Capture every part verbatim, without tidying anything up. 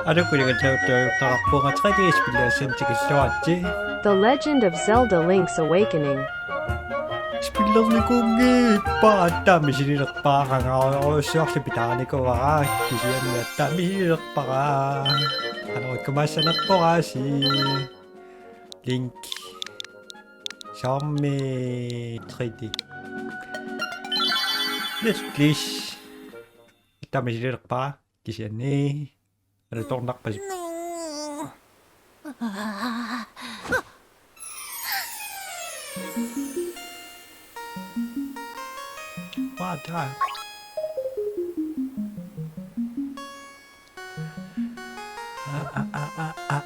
Alukuligatsauttuartarpunga tre D spillersunik tikilluaritsi. The Legend of Zelda Link's Awakening. Spillernikuunngippat aamma misililerpara, qangarujorujussuarlu pitaanikuuara, kisianni aamma misililerpara. Qanoq ikkumassanerporasi. Link. Soormi tre D. Yes, please. Aamma misililerpara. Kisianni alutornarpasi. What? Ah, ah, ah.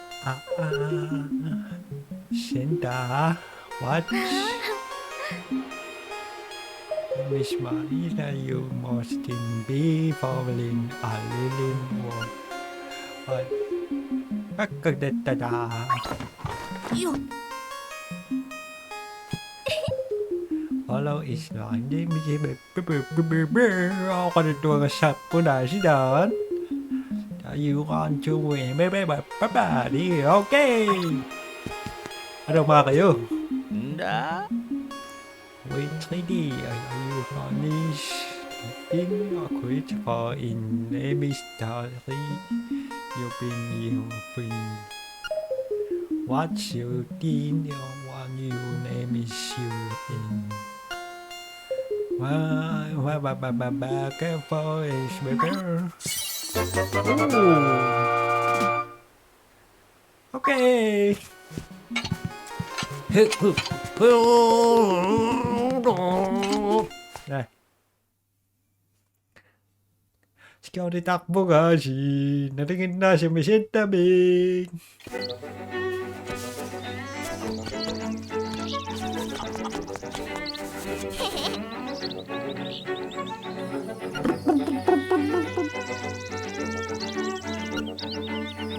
Senta. What? Miss Maila, you must be falling a little more. What? Kakkatettata. Follow is wrong. Oqaluttuagassaapput aasitaan. Tajuugaantuui. Bye bye bye bye. Okay. Hello, Mario. Nda. Wait, three D. Are you funny? Been a creature for in name is Dari. You've been, you've been. What's your thing? What your name is you in? Why, why, why, why, why, why, careful is better. Ooh. Okay. Nah. Skjolditaq bugasi, nalinginnaasumik sittamik.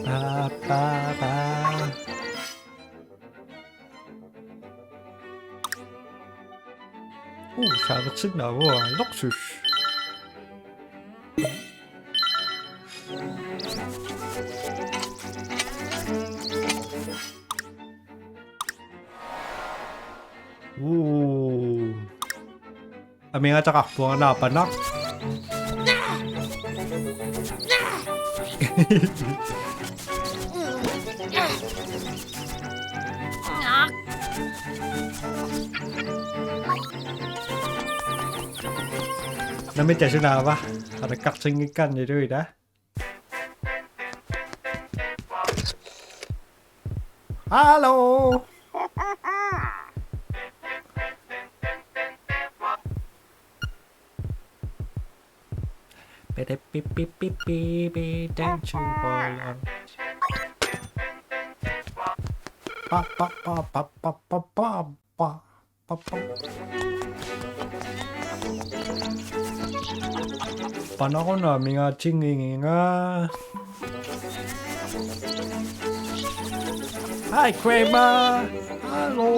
Ba, ba, ba. Uu, saalersinnaavoq, luksus. Uu. Amigataqarpunga naapanaq. Nammineq tassa naava, alakkartinngikkaannilu ila. Hallo. Bede bip bip bip bip bip, dancing for love. Pa pa pa pa pa pa pa pa pa pa. Panaruna mingaatingiga. Hi, Grandma. Hello.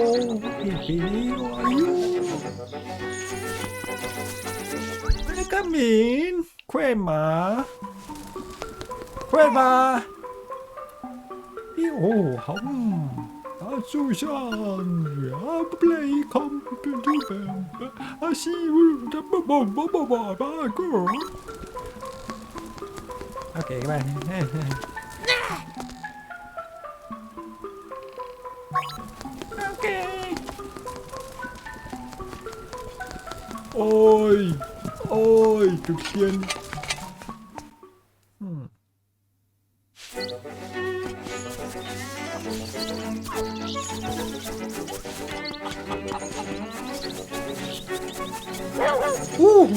Hey, baby, how are you? Come in, Grandma. Grandma. Oh, hmm. Susan, I play computer. I see you. Bye, bye, bye, bye, bye, girl. Okay, come on. Okay. Oi, oi, tukian. Hmm. Ooh.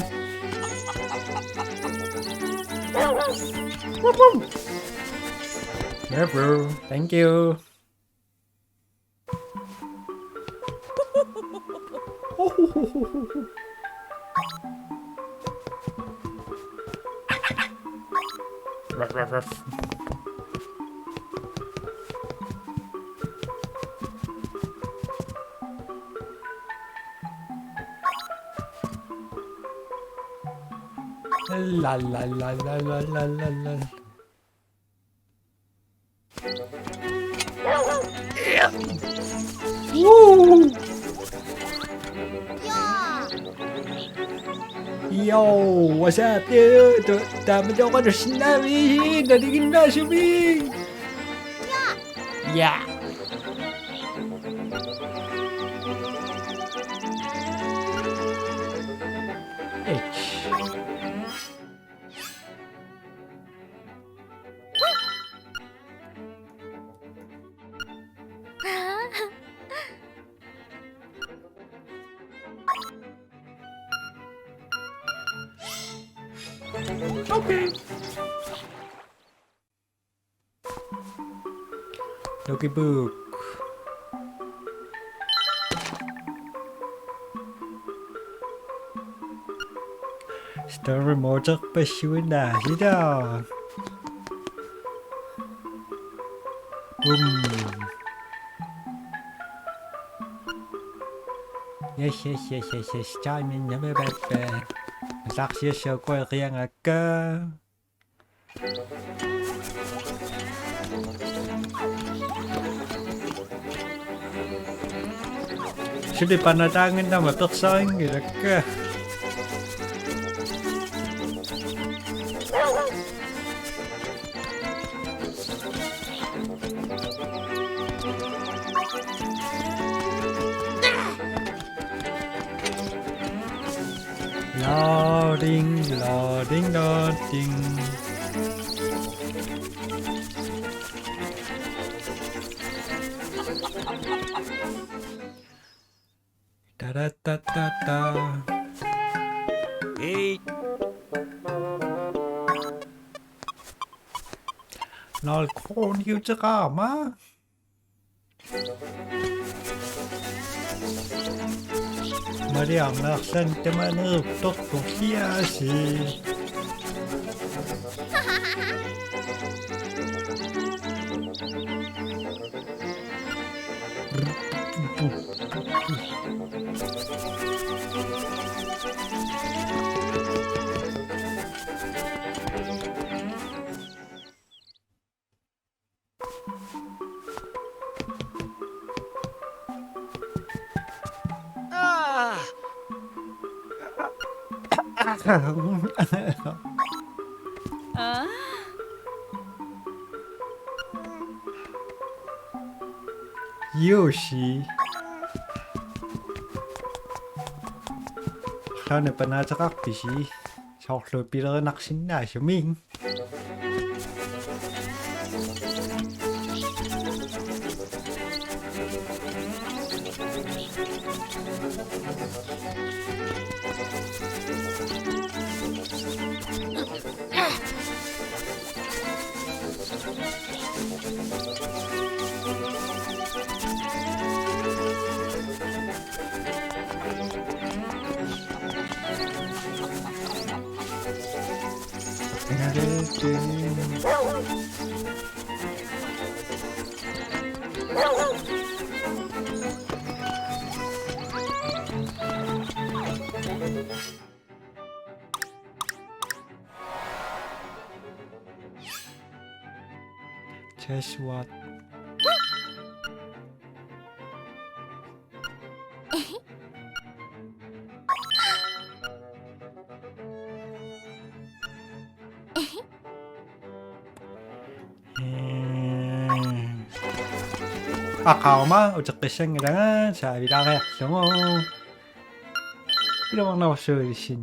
Woof, woof. Thank you. Ruff, ruff, ruff. La, la, la. Yo, what's up, dude? Tamatioqalussinnaavisi, nalinginnaasumik. Ja. H. Okay. Lucky Book. Story mode passuinnaasilu. Um. Yes, yes, yes, yes, yes. Time in the back. Laksiassa koe kiangakka. Suli panataanginnama persarinngilakka. Loading, loading, loading. Da da da da da. Hey. Nul kroner til Rama. Marianne Arsan, det var nede på Torsiasi. Yoshi. Qanoq panaataqarpisi? Soorlu pilerinarsinnaasumik. Just what? Aqagu-una uteqqissanngilanga, saavilaariarlugu. Iluarnaarsuulissin.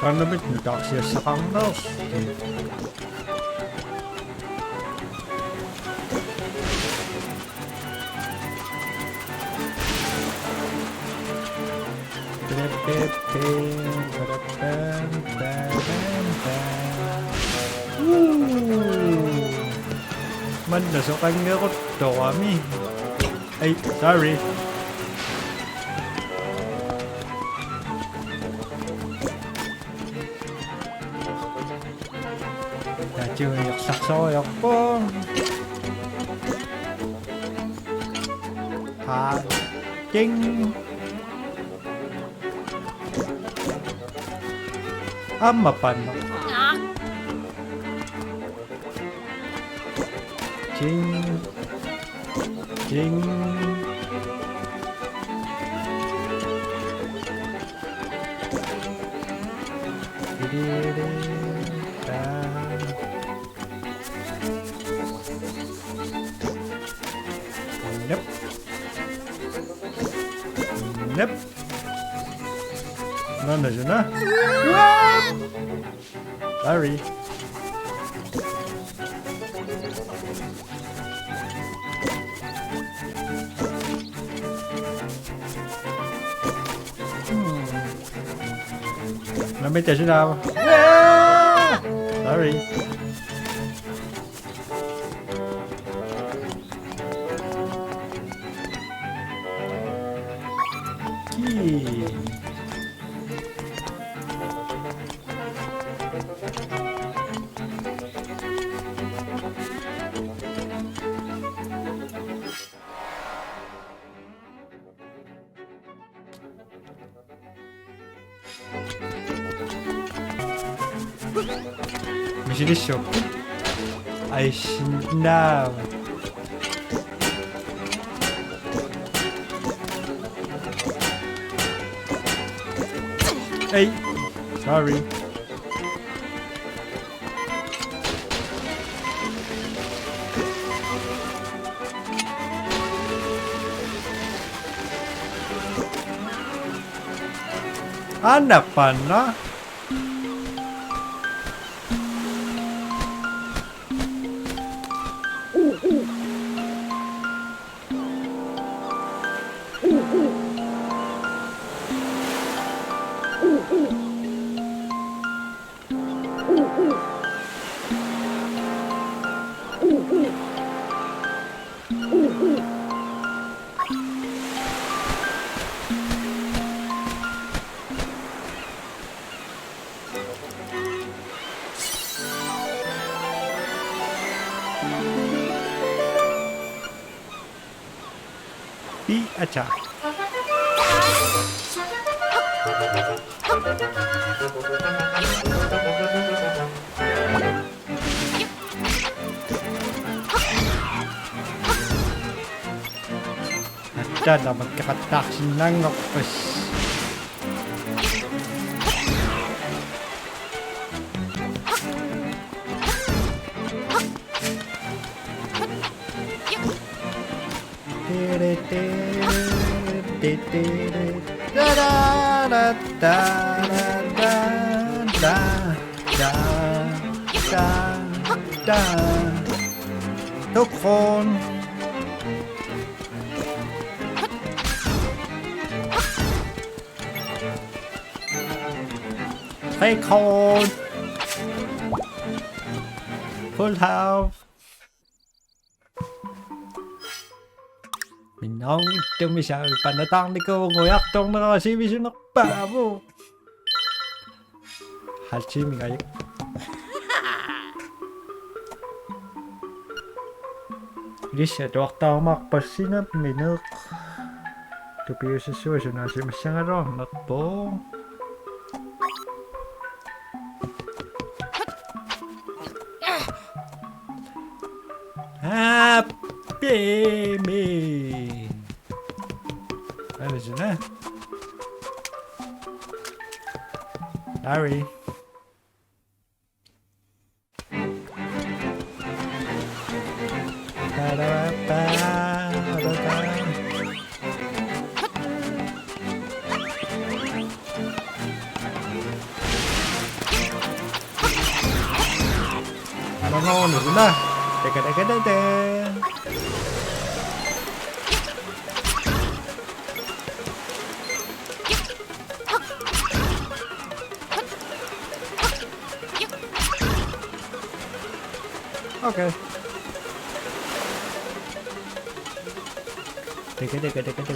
Qanoq-una taarsiassaqarneq. Manna soqanngeruttorami. Ai, sorry. Da, Tiuiorsarsoriorpoq. Haa. Ding. Aamma panna. Ding. Ding. Nep. Nep. Naana suna? Sorry. Hmm. Naana suna? Sorry. Kii. Misilissuupput. Ai, sinaa. Ei, sorry. Anna panna. Pi acha. Atta tamakkeqattaarsinnaanngorpassi. Tukon. Tre kroner. Full health. Minnerunngitsumik saavipannataarnikuuvugut ujartornera sivisunerpaavoq. Halv time ingajuk. Ilissi atuartarumaarpassi nammineq. Tupiusassuaq sunaasimassagaluarnerpoq. Happy me. Hvad er det så der? Sorry. Alanngornillu. Taka, taka, taka. Okay. Taka, taka, taka.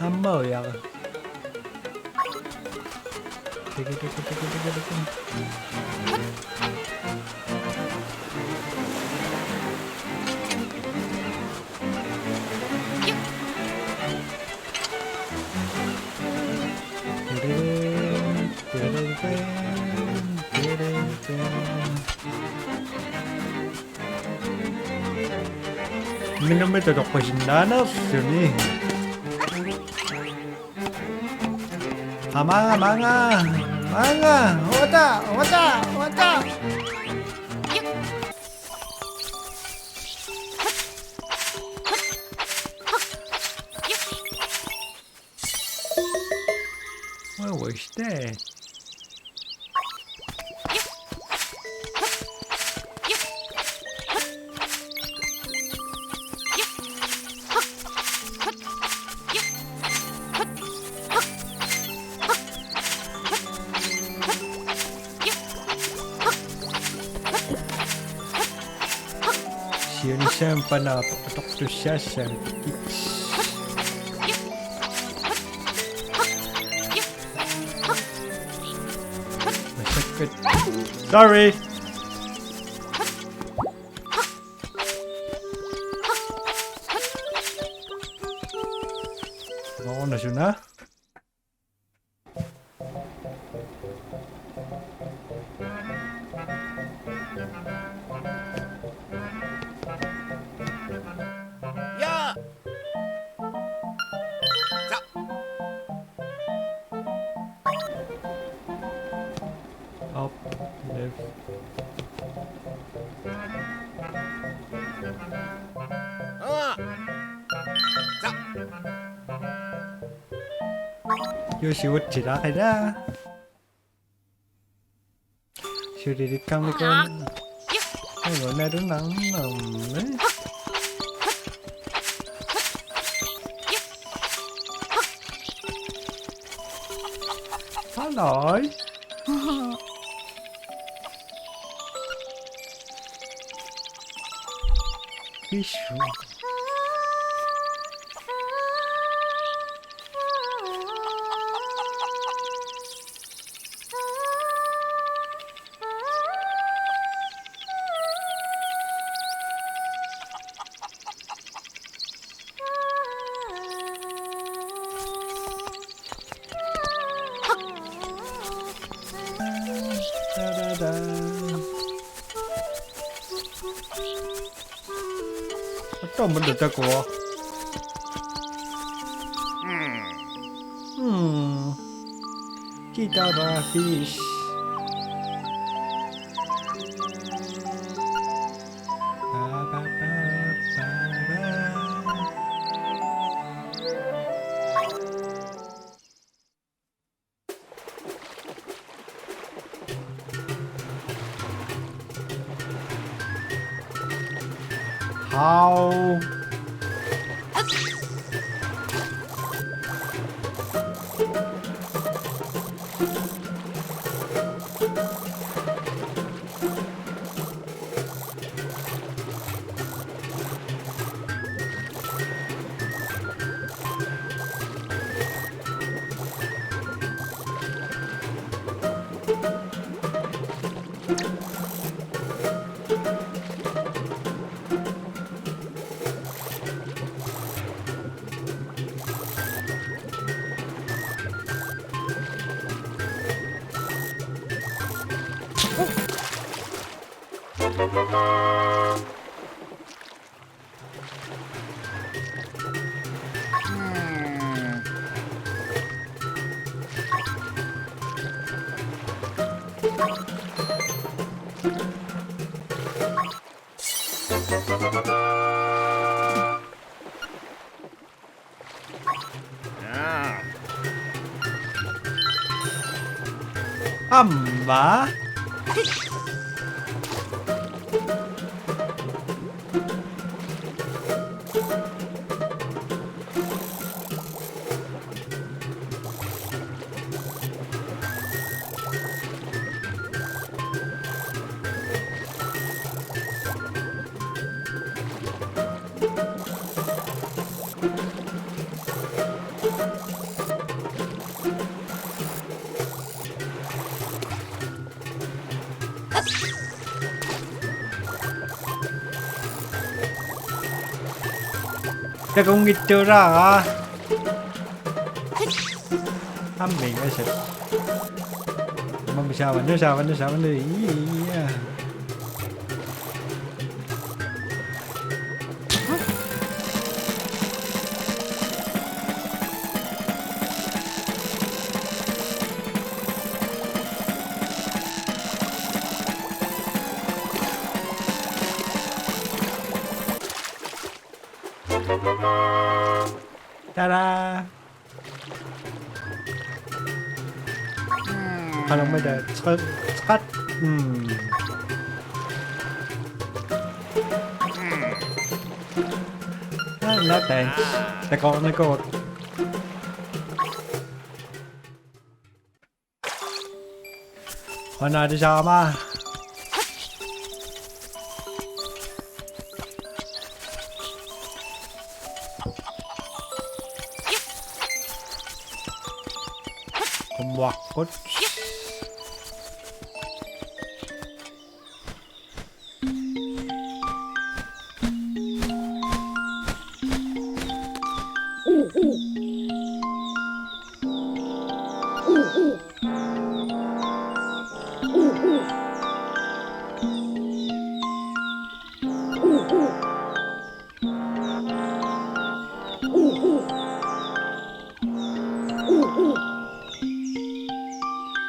Aamma ujaqa. Tiki, tiki, tiki, tiki, tiki. Minummi toqqusinnaanerluni. Aa, maanga, maanga, maanga. Uata, uata, uata. What was that? Siunissaq pana atortussaassaaq. Massakkut. Sorry. Nå, nå, nå. Ja! Sa- Up, left. Ah! Sa- Juusi utsilaaqila. Sulilikkarnikuuna. Ayu, nalunarnermi. Hallo. Pissu. Attoq aamma takuuk. Hmm. Guitar fish. Ba, ba, ba, ba, ba. How? Aamma. Takunngitsuulaara. Amming asap. Mami saavanu, saavanu, saavanu. Ia. Tada! Qanoq mata tre-, tret-, hmm. Ah, no thanks. Takoornikuuvoq. Qujanaq atusaagama. Qummuaqqut.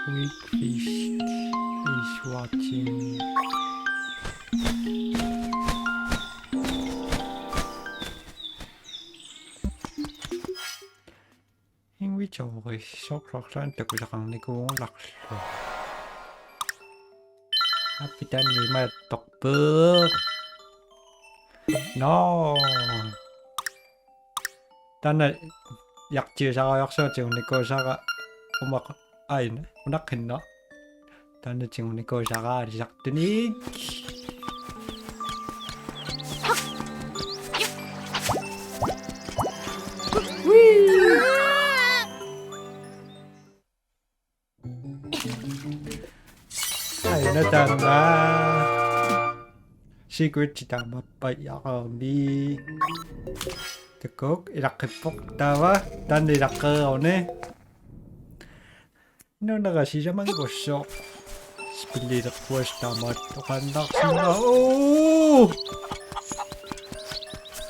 Big fish is watching. Inventory, soorlu takusaqarnikuunnarlugu. Appitaani imaattorpoq. No. Taanna ijartiusariarsuaq tigunnikuusara umaq aina unaqqinna. Taanna tigunnikuusara alisartunik. Aina taanna. Secret taamappat jaqarmi. Takuuk ilaqqippoq taava taanna ilaqqereeruni. Nunara sisamanngussoq. Spillilerpuassaq taamaattoq qandarsinnaavoq.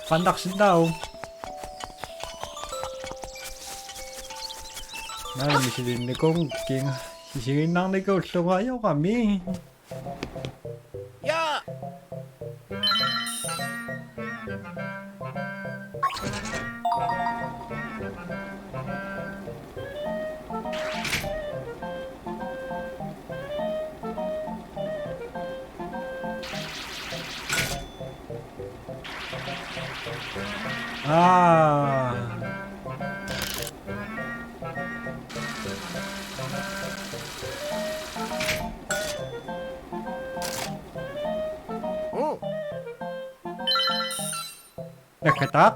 Qandarsinnaavoq. Naamik misilinnikuunngikkit. Isigiinnarnikuullunga ajorami. Ja! Ah. Oh. Nakataq.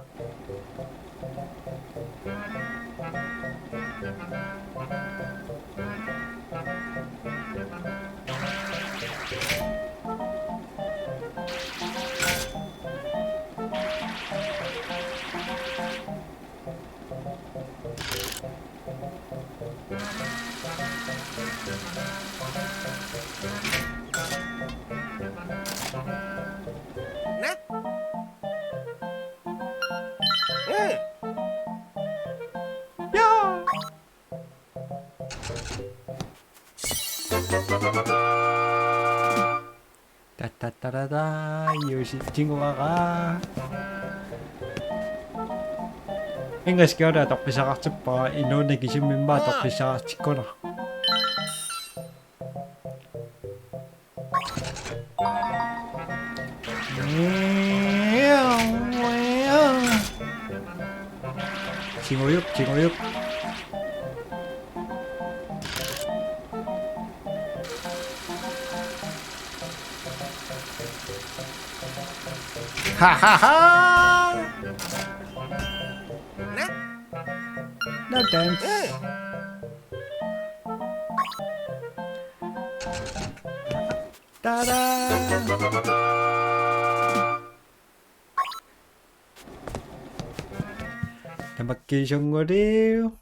Tattattarataa, Yoshi tiguara. Ingaskioda toqqissaqartippara, inuuneq kisimi immaqa toqqissaqartikkunarpoq. Tigujuk, tigujuk. Ha ha ha! No thanks. Ta-da! Akkiisannguliu.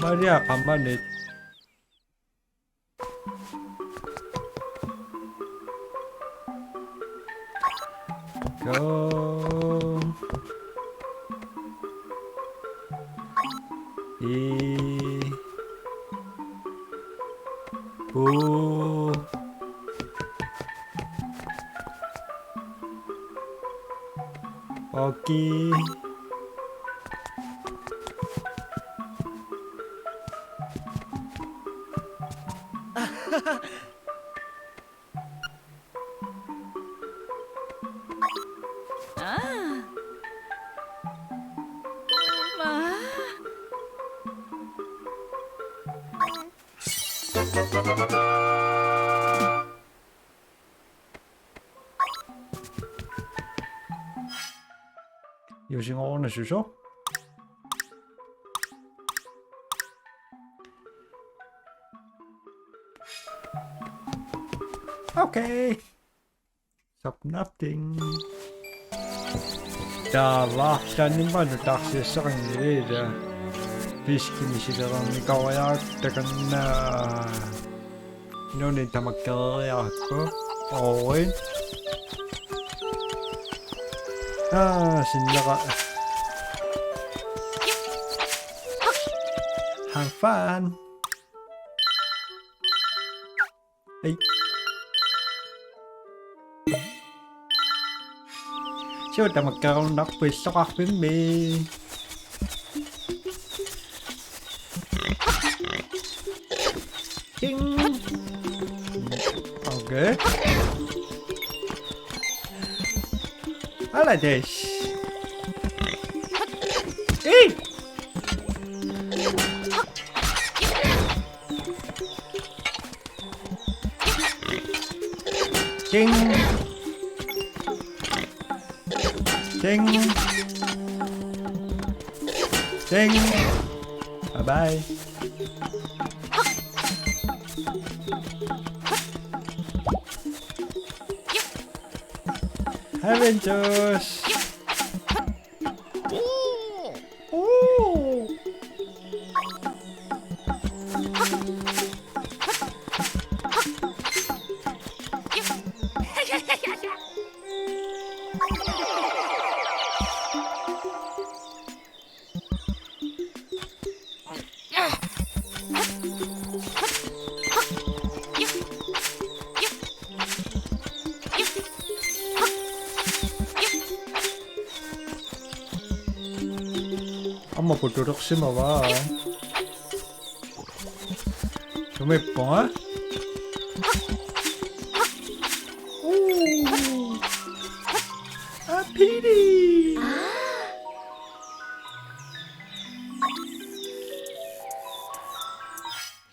Maria qamanit. Go. I. Bu. Oki. Ah. Ma. Iusinngorunarsuusoq. Okay. Stop nothing. Taava, taanna immaqa nutaarsiassaqanngilaq. Fiskimik silereernikooriartakkannga. Nuni tamakkereeriarakku. Oi. Ah, sinnera. Have fun. Ei. Suu tamakkerunnarpoq illoqarfimmi. Ding. Okay. Ala des. Ei! Ding. Ding. Ding. Bye bye. Adventures. Aamma putulersimavaa. Sumiippunga? Uu. Apili.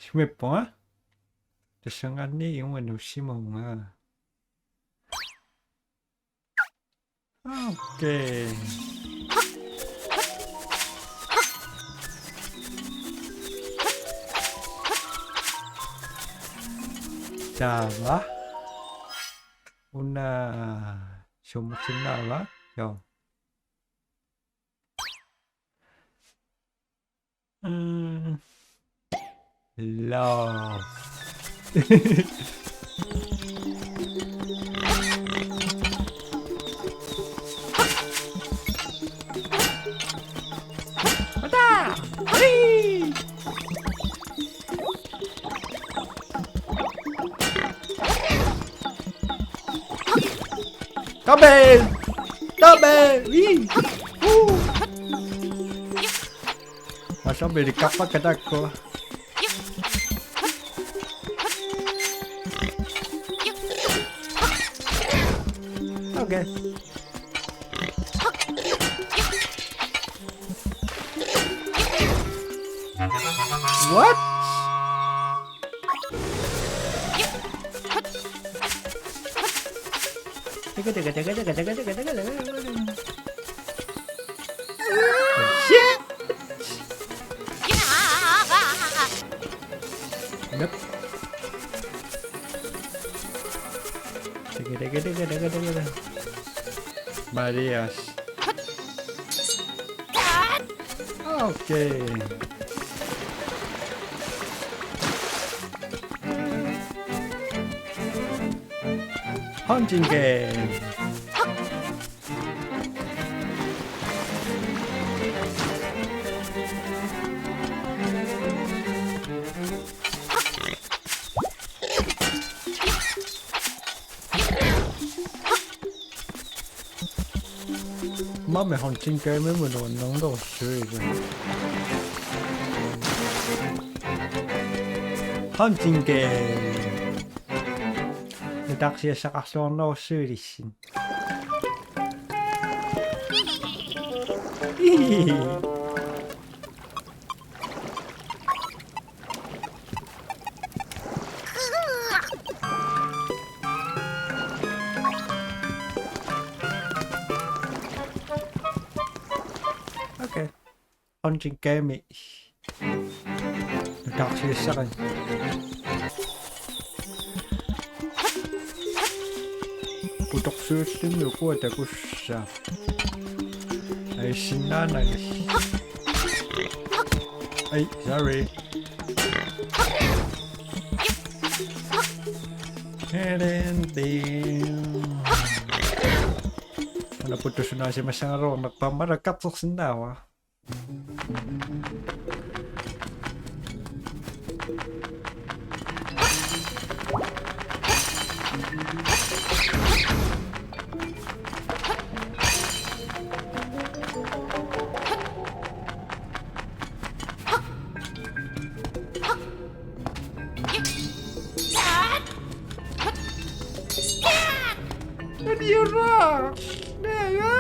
Sumiippunga? Tassanngaanniit iunga nuussimavunga. Okay. Taava. Una sumutsinnaava? Joo. Mm. Love. Ota! Hey! Double! Double! Wee! Woo! Masuk beli kapak ke dako. Okay. What? Tiga, tiga, tiga, tiga, tiga, tiga, tiga, tiga. Shit! Nope. Tiga, tiga, tiga, tiga, tiga, tiga. Marias. Okay. Hunting game. Mame hunting game-imut nuannernerussuilu. Hunting game. Nutaarsiassaqarluarnerussuilissin. Okay. Hunting game. Nutaarsiassaqarluni. Putorsuulluni ukua takussaaq. Aissinnaanagit. Ai, sorry. Helen Deal. Una putorsuunaasimassagaluarnerpaamma lakkartersinnaavara. Aniura! Naya!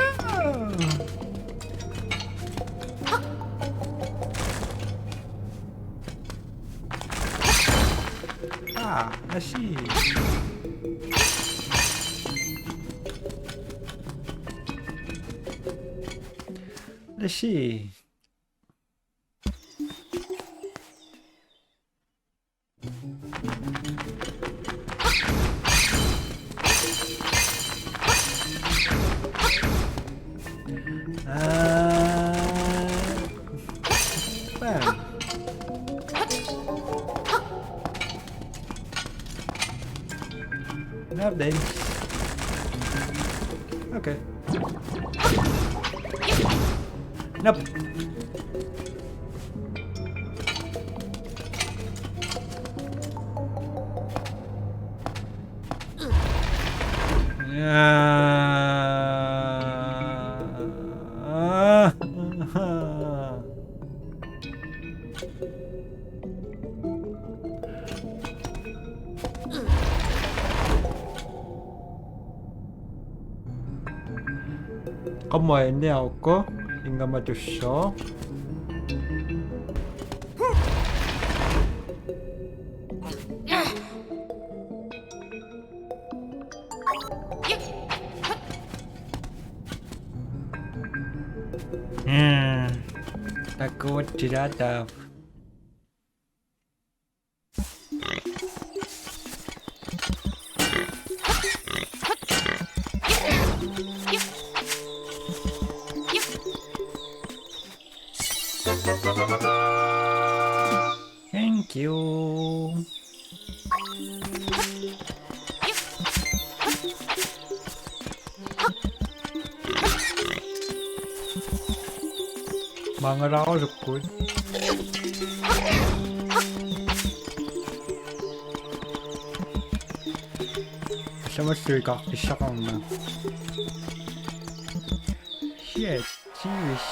Ah, I see. Let's see. Ah, bam. Nothing. Okay. Nope. Ah. Qamma inniarukku ingammatussooq. Hmm. Takkuutsilaataaq. Thank you. Mangalaarusukkuit. Samassuikaa pissaqarna. Shit, jeez.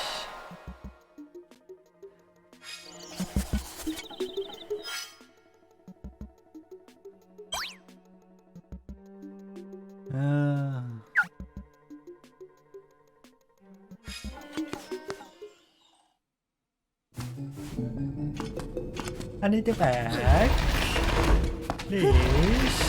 Ah. I need it back. Please.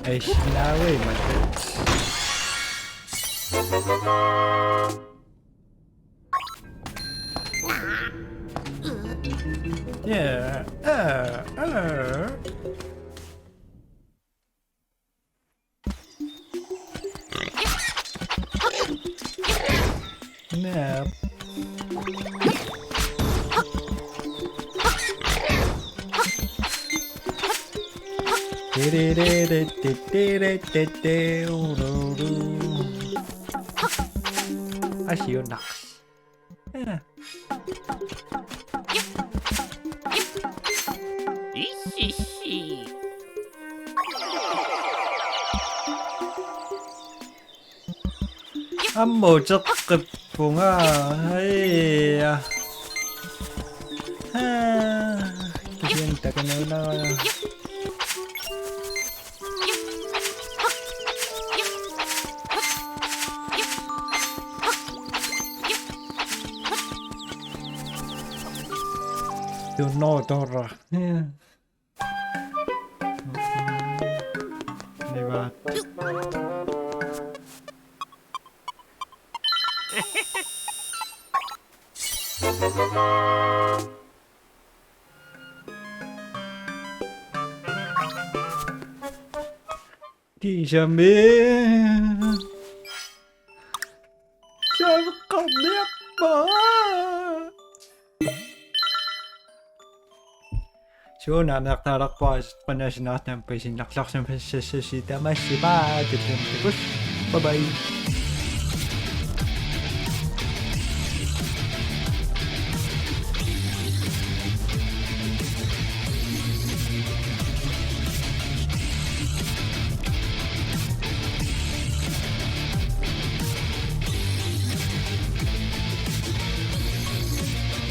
Ai, sinnaavimmat. Yeah. Ah, ah. Nap. Asiuna. Ja. Aamma uteqqippunga. Ai. Aa, kisianni takanna una. Tunno torra. Ja. Nivaat. Kiisami. Saveqqarniarpa. Sunaana aqtaararpaa, qanasinaartam pisinnarlarsimassassi, tamassi paa, tillimtikus. Bye bye.